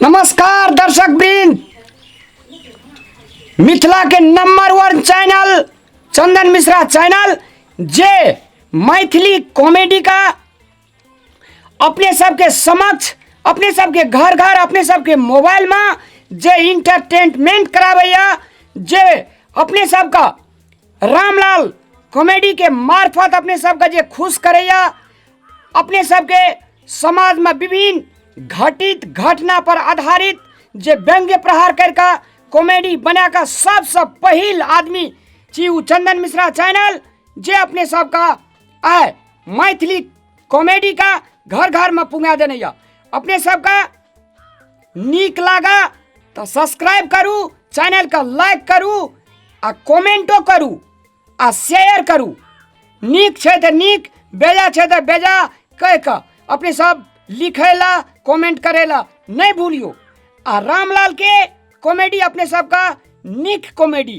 नमस्कार दर्शक वृंद, मिथिला के नंबर 1 चैनल चंदन मिश्रा चैनल, जे मैथिली कॉमेडी का अपने सबके समक्ष, अपने सबके घर घर, अपने सबके मोबाइल में जे इंटरटेनमेंट कराबैया, जे अपने सबका रामलाल कॉमेडी के मार्फत अपने सबके जे खुश करैया, अपने सबके समाज में विभिन्न घटित घटना पर आधारित जे व्यंग्य प्रहार करके कॉमेडी बना कऽ सबसँ पहिल आदमी छी ओ चंदन मिश्रा चैनल, जे अपने सबका आय मैथिली कॉमेडी का घर घर में पुंगा देने यऽ। अपने सबका नीक लागा तऽ सब्सक्राइब करू, चैनल के लाइक करू आ कमेंटो करू आ शेयर करू। नीक छै तऽ नीक, बेजा छै तऽ बेजा कहि कऽ अपने सब लिखै ला, कमेंट करै ला नहि भूलियौ। आ रामलाल के कॉमेडी अपने सबका नीक कॉमेडी,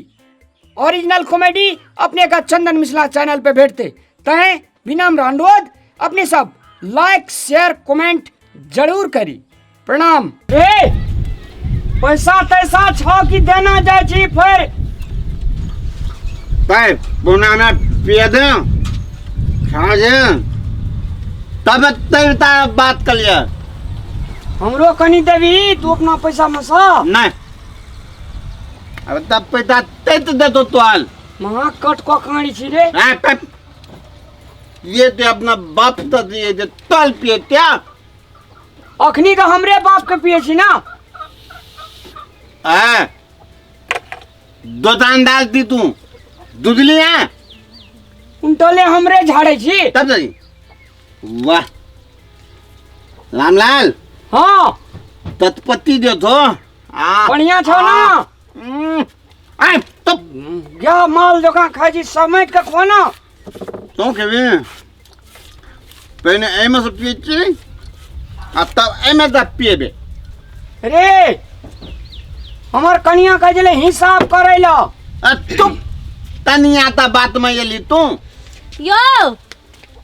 ओरिजिनल कॉमेडी अपने का चंदन मिश्रा चैनल पे भेटते। तैं विनम्र अनुरोध, अपने सब लाइक शेयर कमेंट जरूर करी। प्रणाम। ए पैसा तैसा छौ कि देना जाइ छी फेर? भाई पुना में पिए दे खा जे तब तब बात कर लिया। हमरो कनी देबी तू अपना पैसा में सँ? नहीं, अब तब पैसा ते तो दे दो तो। महा कट को काणी छी रे। हाँ, ये तो अपना बाप तो दिए जे तल पिए क्या? अखनी तो हमरे बाप के पिए छी ना। हाँ, दोतान डाल दी तू दुधली है। उनटले हमरे झाड़े छी। तब जी वाह रामलाल। हाँ। तत्पत्ति दे तो बढ़िया छौ ना? आय तो गया माल जकाँ खाइ छी, समेट के खो ना। तो खेबी पहिने एहिमे से पिए छी आ तब एहिमे से पिएबे। रे हमर कनिया कहै छलै हिसाब करै ला। आ तू तनिया त बात में एली तू। यो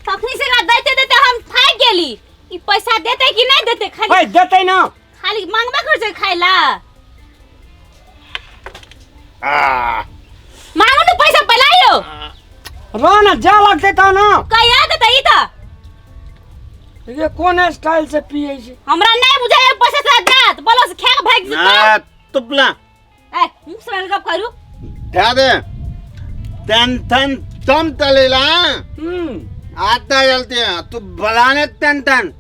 तखनी से दैते दैते हम थाकि गेली। ई पैसा देते कि नहीं देते? खाली भाई देते ना, खाली मांगबे कर छै खाइ ला। मांगो न पैसा पहले आयो। रह ना जा लगते ता ना। कहिया देते ई त? ये कोन स्टाइल से पिए छै? हमरा नहीं बुझाय पैसा से देत बोलो से खा के भाग जेतौ। ना तुपला। ए मुंह से गप करू। दे दे तन तन तम तलेला। आता चलते हैं तू बलाने तन तन।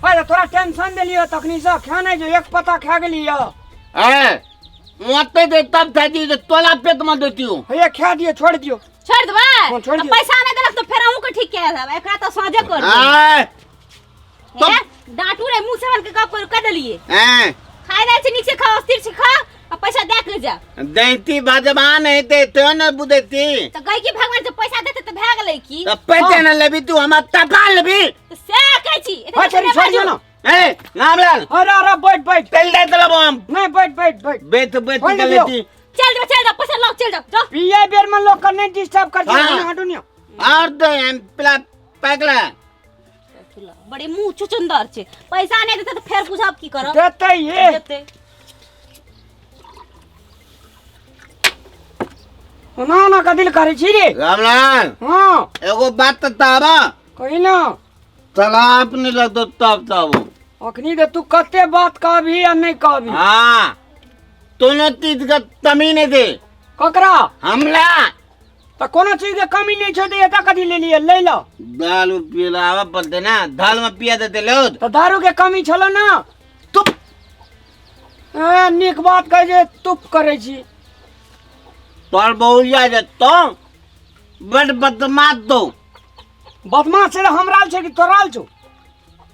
अरे थोड़ा टेंशन देलियो तखनी से खा नहीं जो एक पत्ता खा गेलियो। ए मते दे तब था दी तोला पेट में देती हूं। हे खा दियो, छोड़ दियो। छोड़ देबै? हाँ, छोड़ दियो। पैसा नहीं देलक तो फेर अहूं के ठीक के देब। एकरा तो साँझे कर देब। ए हे, डांटू रे मुंह से बन के गप कर देलिए। ए खाय दे छै नीक से खाओ, स्थिर से खा आ पैसा दे के जा। दैती भगवान है ते तो न बुदेती। तो गई की भगवान से पैसा देते तो भए गेलै की? तो पैसे न लेबी तू हमरा तपा लेबी। तो से कहै छी। एते हाँ, छोड़ी, छोड़ दियो ना। ए रामलाल। अरे अरे बैठ बैठ। तेल दे देलबो हम। नहीं बैठ बैठ बैठ। बैठ बैठ खोल के दियो। लेती। चल जाओ चल जाओ पैसा लाओ चल जाओ जाओ। पिए बेर में लोग के नहीं डिस्टर्ब कर हाँ। हटू नहीं। और दे हम प्ला पकड़ा। बड़े मुंह चुचुंदर छे। पैसा नहीं देते तो फेर बुझब की करब? देते ये। देते। ना ना कदिल करे छी रे। रामलाल। हाँ। एगो बात तो ताबा। कही ना। तालाब नहीं लगतो तब तब। अखनी तो तू कते बात कहबी आ नहीं कहबी। हाँ। तोनो चीज का कमी नहीं दे। ककरा? हमला। तो कोनो चीज के कमी नहीं छे तो एता कथी ले लिए? ले लो। दारू पियला आवा पड़ते ना, दाल में पिया देते लो। तो दारू के कमी छलो ना। तुप। ए, नीक बात कहे जे तुप करे छी। तोर बहुरिया जे तो बड़ बदमाश दो। बदमाश छै हमरा छै कि तोराल छौ?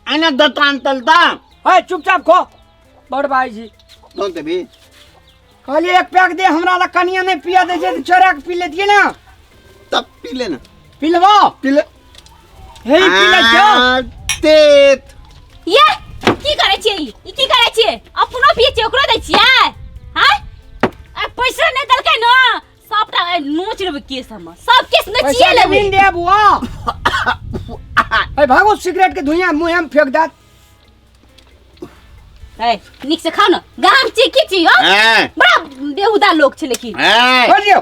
एने दोकान चलता। है चुपचाप खो। बड़ भाई जी। तो देबी। कहलिए एक पैक दे हमरा ला, कनिया नहीं पिया दे छै त चोरा के पी लेतिए ना। तब पी ले ना। पी लेबो? पी ले। हे पी ले छौ। तेत। ये की करै छियै ई? ई की करै छियै? अपनो पियै छियै ओकरो दै छियै? हां? आ पैसा नहि देलकै ना, सबटा आइ नोच लेबै केस हम। सब केस नोचिए पैसा लेबै। जमीन दे बुआ। ए भागो, सिगरेट के धुइयां मुंह में फेंक दात। ए नीक से खाओ ना गाम छी की छी हो ए बड़ा बेहुदा लोग छै लेकिन ए छोड़ दियौ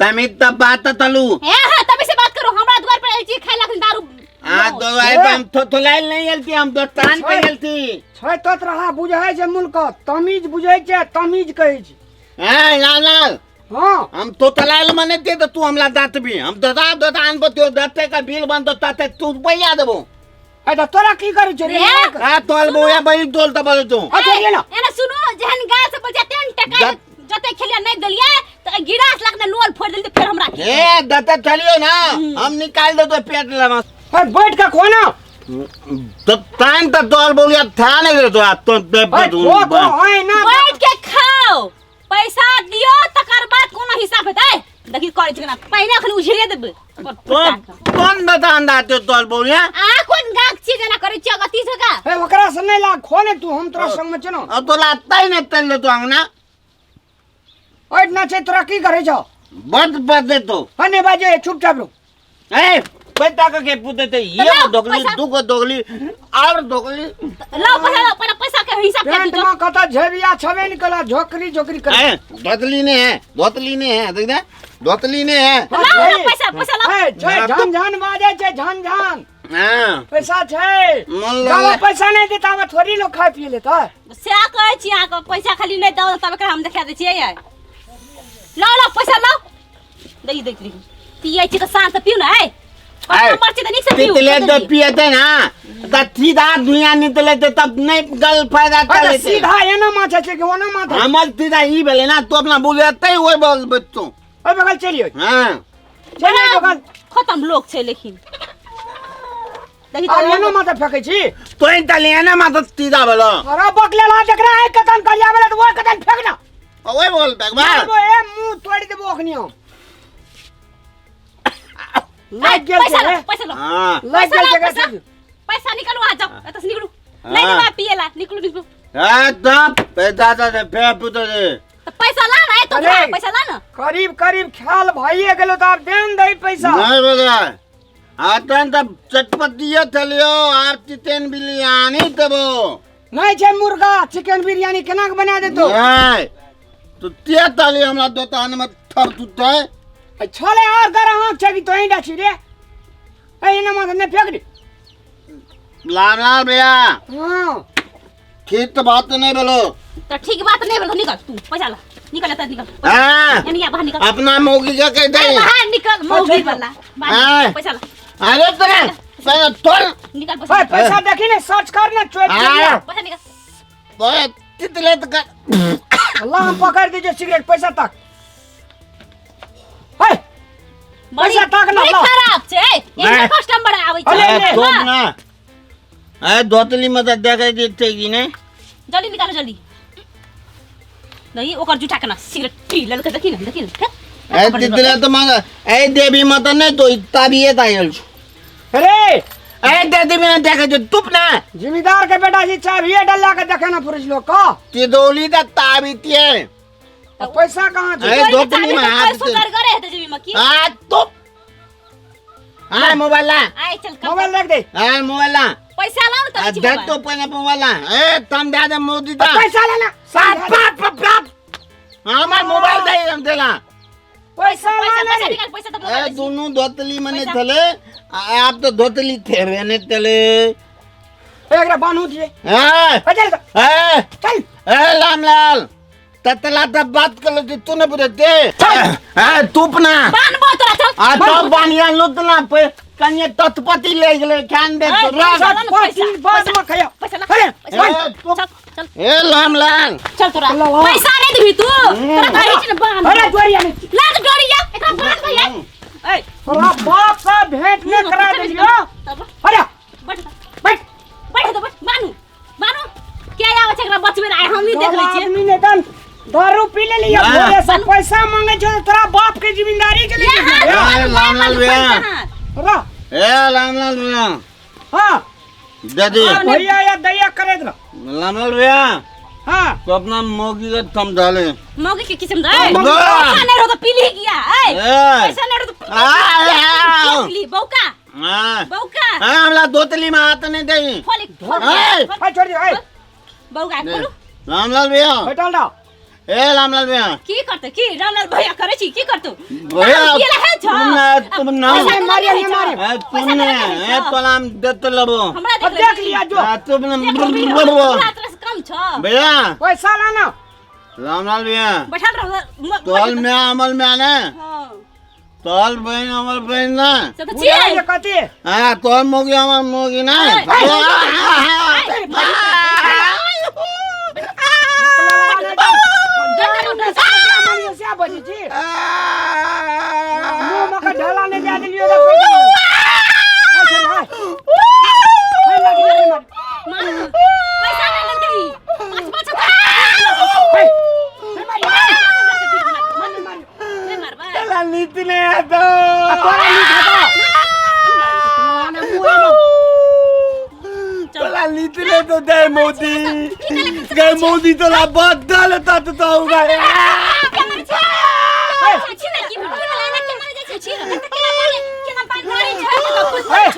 तमी त बात तलू ए हां तभी से बात करो हमरा द्वार पर आयल छी खाय लाखन दारू आ दो आई हम तो थोलाइल नहीं गेलती हम दोस्तान पे गेलती छै तत रहा बुझै छै मुल्क तमीज बुझै छै तमीज कहै छै ए लाल लाल हाँ हम तो तलाइल मने ते तो तू हमला दांत भी हम दादा दोतान पर तो दाते का बिल बन तो ताते तू रुपया देबो ए त तोरा की करै छै रे रे। आ तोल बोया बई तोल त बोले तू अच्छा, ये ना। एना सुनो जेहन गाल से बजा तेहन टका जत- जते खेलिया नहीं देलिए त गिरास लगने लोल फोड़ देली त फेर हमरा की? ए दाते चलियो ना हम निकाल दे तो पेट लमा अरे बैठ के खो ना तो तान त तोल बोलिया था नहीं रे तो आ तो दे अरे खो खो है ना बैठ के खाओ पैसा दियो तकर बाद कोनो हिसाब हेतै देखी करै छै केना पहिने अखन उझेरे देबै कौन बता अंदाते तोल बोलिया आ कोन गाक छी जेना करै छियै गति से का ए ओकरा से नहीं लाग खो ने तू हम तोरा संग में छनो अब तो लाता ही नहीं तेल तो अंगना ऐठ ना छै तोरा की करै छौ बद बद दे तो हने बाजे चुपचाप रहो ए पैसा का के पूछते थे ये लाओ, दोगली पैसा। दुगो दोगली और दोगली लाओ पैसा लाओ पहिने पैसा के हिसाब कर पेंट दियो में कत झेबिया छबे निकला झोकरी झोकरी कर ए धोतली ने है धोतली ने है देख दे धोतली ने है लाओ ना पैसा पैसा लाओ ए छै झन झन बाजे छै झन झन हां पैसा छै मन जाबे लगे पैसा नहीं देता में थोड़ी लोग खाए पी लेता सएह कहै छी अहाँके पैसा खाली नहि दौ तब एकरा हम देखा दै छियै यै लाओ लाओ पैसा लाओ देखी देख देखी पियै छी तऽ साँझ तऽ पीउ ने है कस्टमर छी तऽ नीक से पीउ तितले तो पियते ना त सीधा दुनिया निकले ते तब नहीं गल फायदा अरे चले सीधा एना माथा छै कि ओना माथा हमर सीधा ई भेले ना तू अपना बोले तै ओइ बोल बच्चो ओहि बगल चलियो हां चलियो बगल खतम लोक छै लेकिन देखी अरे एना तऽ माथा फेकै छी तो तलिया ना माथा सीधा भेलो अरे बकले ला देख रहा है कतन करिया बेला तो वो कतन फेंक ना ओइ बोल बेगबा मारबो ए मुंह तोड़ देबो अखनी हम लाग गेल पैसा छै लाओ पैसा लाओ हां लाग पैसा गेल लाओ छै पैसा पैसा निकालू आ जाओ एतऽ से निकलू नहीं हाँ। देबा पिएला निकलू निकलू ए तब पैसा दे फेर पुतो दे तऽ पैसा ला ना ए तो अरे। पैसा ला ना करीब करीब ख्याल भइए गेलो तऽ आब देन दे पैसा नहीं बोले आतन तब चटपटियो चलियो आर चिकन बिरयानी देबो नहीं छै मुर्गा चिकन बिरयानी केना के बना देतो नहीं तो ते तली हमरा दोकान में थर तुते छले और कर आँख छै कि तोही डाछी रे ए एना माथा नहीं फेंक दे लाल लाल भैया हाँ ठीक तो बात नहीं बोलो तऽ ठीक बात नहीं बोलो निकल तू पैसा ला निकल एतऽ निकल हाँ एनी आ बाहर निकल अपना मौगी का कह दे अरे बाहर निकल मौगी अच्छा। वाला बाहर हाँ। निकल, पैसा ला अरे तेरे पहले तोड़ निकल पैसा ओए पैसा देखी ने सर्च कर ना चोर हाँ। पैसा निकल ओए तितले तो कर अल्लाह हम पकड़ दीजिए सिगरेट पैसा तक ओए बड़ी पैसा ताक ना, बड़ी ला। खराब छै एहने नहीं। कस्टमर आबै छै अरे, ले, तोड़ हाँ, ना अरे धोतली में तो देखे देते कि नहीं जल्दी निकालो जल्दी नहीं ओकर जूठा केना सिगरेट पी लेलकै देखी ने देखी ने फेंक। ए तितले तो मांगा ए देवी माता ने तो इतना भी ये तायल अरे ए देवी में देखे जो तुप ना जिम्मेदार के बेटा जी चाबिए डल्ला के देखे ना पुलिस लोग का तिदोली दा ताबी तिए अब पैसा कहाँ छै ए तोरी के धोतली चाभी में तऽ हाथ पैसो दे गड़गड़े हेतै जेबी में की आ तुप हाँ मोबाइल ला आइ चल कम मोबाइल रख दे हाँ मोबाइल ला पैसा लाओ ने आ तब दे तो पहले मोबाइल ला ए तम दे दे मोदी दा पैसा लेना सात पाँच पाँच पाँच हमार मोबाइल दे हम देला पैसा पैसा लाना पैसा रे निकाल पैसा तब ए दोनों धोतली मने पैसा। थले आप तो धोतली थे ने तले एकरा बान्हू दिए ए चल ए चल ए रामलाल ततला तब बात कर ले तू ने बुझे दे ए तूप ना बान्हबो तोरा चल आ तो बानिया लुतना पे कन्या तत्पति ले गेले खान दे तो ए, राग चल ना पैसा, बाद में खाया पैसा ला अरे, पैसा ला। ए, तूप। चल चल ए रामलाल चल तोरा ला, ला। पैसा नहीं देबी तू तोरा कहै छी ने बान्ह अरे जोरिया नहीं ला तो डोरिया एकरा बान्ह भैया ए तोरा बाप से भेंट नहीं करा दियो तब अरे बैठ बैठ बैठ तो बैठ बान्हू बान्हू के आबै छै एकरा बचबे आइ हमही देख लै छियै आदमी ने तन दारू पी ले लिया ना। भोरे से पैसा मांगे छो तोरा बाप के जिम्मेदारी चली ले हाथ, गेल ए, रामलाल भैया। रा ए रामलाल भैया हां दे दे भैया या दैया करे दे रामलाल भैया हां तो अपना मोगी का समझा ले मौगी के किस्म दे ना। पैसा नहीं रहो तो पी ली गया ए ए पैसा नहीं रहो तो पी आ, आ, आ। ली बौका हाँ बौका हाँ हमला धोतली में हाथ नहीं दे फोली ए। ए छोड़ दे ए बौआ खोलू। रामलाल भैया। बैठल रह। ए रामलाल भैया। की करतै? की रामलाल भैया करै छी? की करतौ? भैया, पियला है छ। तुम ना तुम ना पैसा मारिए, देला मारिए। है ए छ। तुम पैसा ने देला है ए छ। तोलाम देत लेबो। हमरा अब देख लिया जो। आ तुम ने देख लेबही, तोरा तरह से कम छ। भैया। पैसा लाना। रामलाल भैया। बैठल रह। तोल में अमल में आने। हाँ। तोल बहन अमल बहन ना। से तऽ बुझाइ छियै। जे कथी? हाँ तोल मोगी अमल मोगी ना। से बजै छी। मुँह मे के ढाला नहि दए देलियौ तऽ पैसा। हाय छोड़ी, हाय। हाय, लागि गेलै मार। पैसा नहि देलकै ई। पाँच पाँच हजार। हाय, हाय, मारी, हाय। मारी, मारी। नहि मारबै। तोला नीति नहीं आता। आ तोरा नीक हेतौ। ना, मुँह एना। तोला नीति नहीं तो गए मोदी गए मोदी तोला बदल तत तो गए। हाय,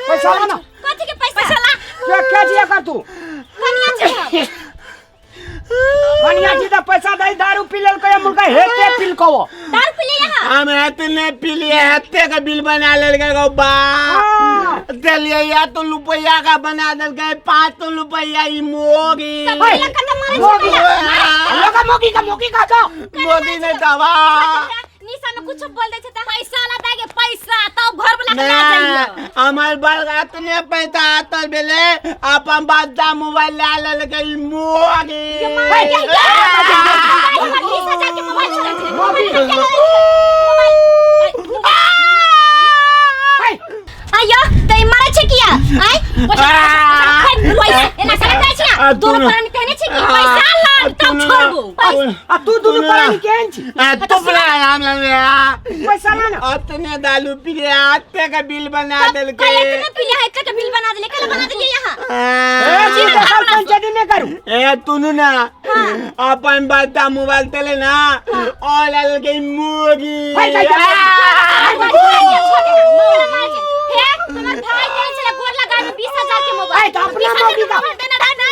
पैसा ला ना। कथी के पैसा ला? क्या क्या जिया कर तू? कनिया छै। कनिया जी तऽ पैसा दही दारू पी लेलकै मुर्गा हेते पिलकौ। दारू पी ले यहाँ। हम हेते नहीं पी लिए, हेते का बिल बना लेलकै गो बा। हाँ। देलिए या तो रुपया का बना देलकै 5 तो रुपया ई मोगी। मोगी लोगा मोगी का मोगी का जाओ। मोदी ने दवा निशा में कुछ बोल दे छै त पैसा ला दे के पैसा तब घर वाला के ला जाइए। हमार बाल इतने पैसा आतल बेले अपन बच्चा मोबाइल ला लेलकै ई मोगी। आयो त ई मारै छै किया? आय पैसा एना करै जाइ छै दोनो प्राणी कहने छै कि पैसा ला तब छोड़बो। आ तू दुनू प्राणी केहन छी? तो राम पैसा ला ना। अतने दारू पी लिया अते का बिल बना देलकै। कल इतना पी लिया है कत बिल बना देले कल बना देलिए यहाँ। ए जी तो कल पंचायती नहीं करू। ए तुनु ना अपन बच्चा मोबाइल तेले ना और लेलकै मोगी। हाय, हाय, हाय। हे तुम्हार भाई देने छले गोर लगा में 20,000 के मोबाइल। हाय, तो अपना मोगी का। देना रहा ना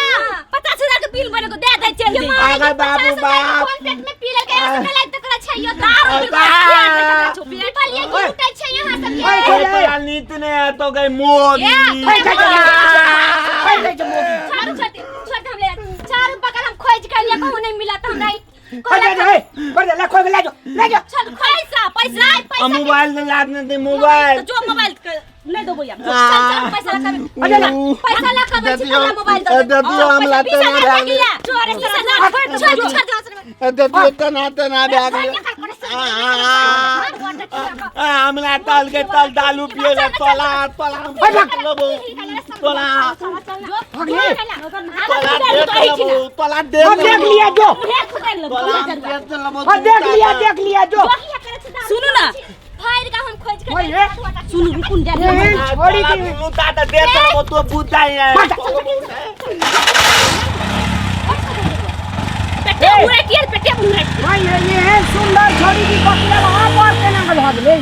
50,000 के बिल बने को दे दे चल दे। अगर बाबू बाप। कौन पेट में पी लगे ऐसे कल तक छै यो दारू पी के पलिए की लुटै छै यहाँ सब। हाय, हाय, हाय। तोरा नीत ने तो गई मोगी। हाय, हाय, हाय। हाय, हाय, मोगी। चारू छोड़ छोड़ हम ले चारू बगल हम खोज के लिए कहूं नहीं मिला त हमरा हाय, हाय, हाय। कर दे, ला खोल के ला जाओ, ला जाओ। चल पैसा पैसा पैसा मोबाइल तो लाद नहीं दे मोबाइल। तो जो मोबाइल नहीं देबो यार। चल चल पैसा ला कबे अरे ला। पैसा ला कबे छी हमरा मोबाइल दे। दे दियो हम लाते ना भाग। छोड़ छोड़ छोड़ दे दियो तना तना भाग। हमरा तल के तल दारू पिए ले तोला तोला लेबो तोला तोला देख लेबो तोला देख अब देख लिया जो। तोला देख लेबो। अब देख लिया देख लिया जो। सुनू ना फायर का हम खोज के सुनू रुकुन जा ये छोड़ी के तू दादा देख लेबो तो बुझाई है। पेटे उड़े के पेटे उड़े। भाई ये है सुंदर छोड़ी की बकले लहा पर केना गल गेलै।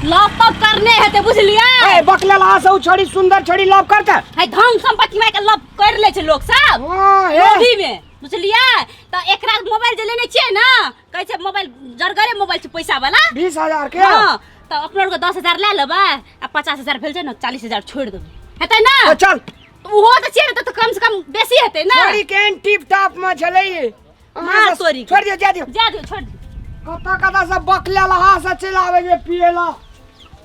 लव तब करने हेते बुझलियै। ए बकले लहा से उ छोड़ी सुंदर छोड़ी लव करते। है धन संपत्ति में के लव कर ले छै लोग सब। हां ए लोभी में बुझलियै। त एकरा मोबाइल जे लेने छियै ना कहै छै मोबाइल जरगरे मोबाइल छै पैसा वाला 20,000 के। हां त अपना के 10,000 ले लेबै आ 50,000 भेल छै ना 40,000 छोड़ देबै हेतै ना। तो चल उहो त छियै ने त कम से कम बेसी हेतै ना। छोड़ी केहन टिप टॉप में छलै। मार तोरी छोड़ दियो जा दियो जा दियो छोड़ दियो। कता कता सब बकले लहा से चलावे जे पिएला।